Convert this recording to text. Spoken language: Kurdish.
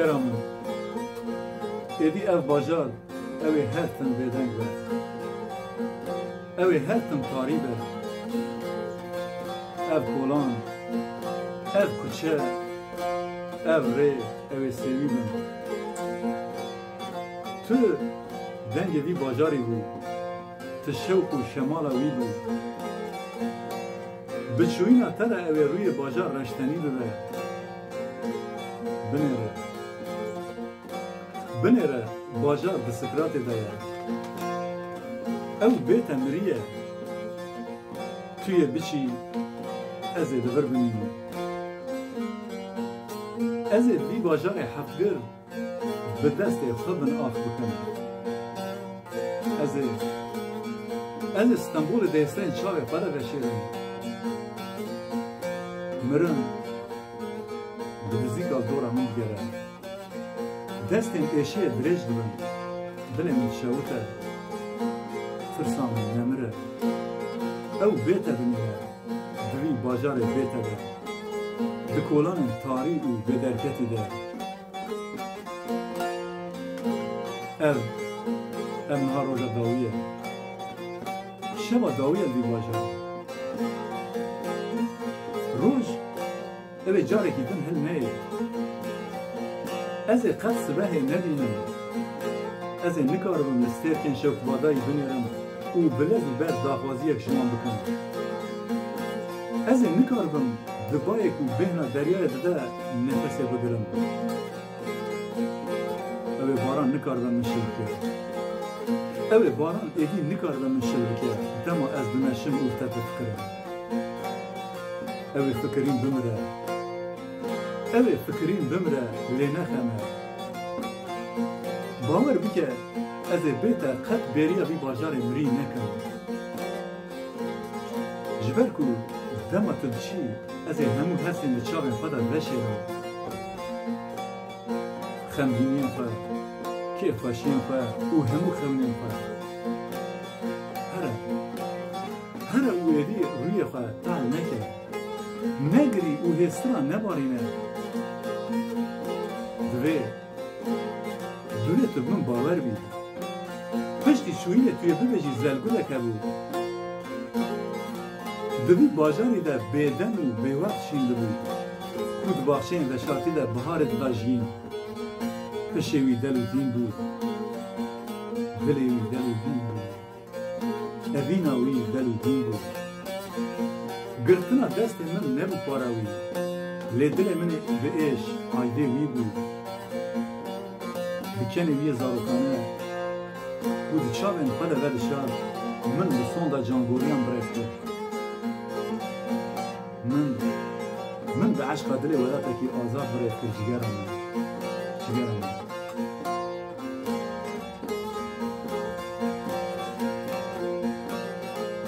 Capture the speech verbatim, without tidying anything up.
Cigera min, êdî ev bajar, ew ê her tim bêdeng be. Ew ê her tim tarî be. Ev kolan, ev kuçe, ev rê, ew ê sêwî bin. Tu dengê vî bajarî bû. Tu şewq û şemala wî bû. Bi çûyîna te re ew ê rûyê bajar reştenî bibe. Binêre. Binêre, bajar di sikratê de ye. Ew bê te miriye. Tu yê biçî, ez ê li vir bimînim. Ez ê vî bajarê heftgir bi destê xwe bin ax bikim. Ez ê, ez ê Stenbolê di hêsayên çavê xwe de veşêrim. Mirin, bi nizîka dora min digere. Destên êşiyê dirêj dibin. Dilê min dişewite. Tirsa min nemire. Ew bê te dimîne. Di vî bajarê bê te de. Di kolanên tarî û bêderketî de. Ev, ev niha roja dawî ye. Şeva dawî ye li vî bajarê. Roj, ew ê carekî din hil neyê. Ez ê qet sibehê nebînim. Ez ê nikaribim li stêrkên şewqbadayî binêrim û bi lez û berz daxwaziyek ji wan bikim. Ez ê nikaribim di bayek û bêhna deryayê dide nefesê bigirim. Ew ê baran nikaribe min şil bike. Ew ê baran êdî nikaribe min şil bike, dema ez dimeşim û te difikirim. Ew ê fikirîn bimire. Ew ê fikirîn bimire, lê nexeme. Bawer bike, ez ê bê te qet bêriya vî bajarê mirî nekim. Ji ber ku dema tu diçî, ez ê hemû hestên di çavên xwe de veşêrim. Xemgîniyên xwe, kêfxweşiyên xwe û hemû xewnên xwe. Here, here û êdî rûyê xwe tal neke. Negirî û hêstina nebarîne. Divê, divê tu bi min bawer bî. Piştî çûyînê tu yê bibêjî zelgulek hebû. Di vî bajarî de bêdem û bêwext şîn dibû. Ku di baxçeyên veşartî de biharê dida jiyîn. Hişê wî del û dîn bû. Dilê wî del û dîn bû. Evîna wî del û dîn bû. Girtina destê min nebû para wî. Lê dilê min ê bi êş, aydê wî bû. Bi kenê wî yê zarokane û di çavên xwe de vedişa, min bi sonda cangoriyan birêv kir. Min, min bi eşqa dilê welatekî azad birêv kir, cigera min. Cigera min.